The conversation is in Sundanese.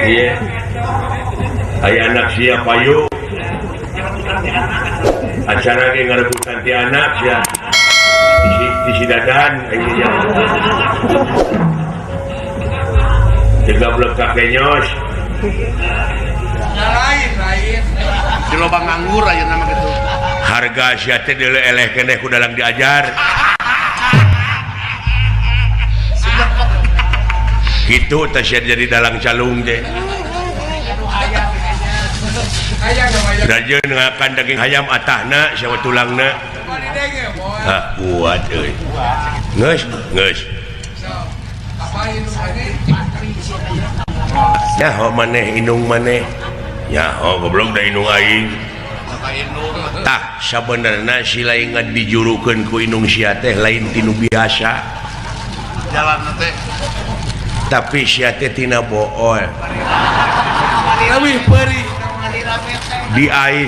Iya. Aya anak sia payu. Acara ge ngarebutan ti anak sia. Di si dadan aya. Tiga blek kenyos. Lain lain. Di lobang nganggur aja nama gitu. Harga sia teh deuleu eleh keneh ku dalang diajar. Kitu teh sia jadi dalang calung teh. Rajeun ngakan daging hayam atahna sia tulangna. Ah kuat euy. Geus, geus. Nyaho maneh inung maneh. Nyaho goblok da inung aing. Tah sabenerna si laingan dijurukeun ku inung sia teh lain tinu biasa. Jalan teh. Tapi sia teh tina bool. Leuwih peurih. Diais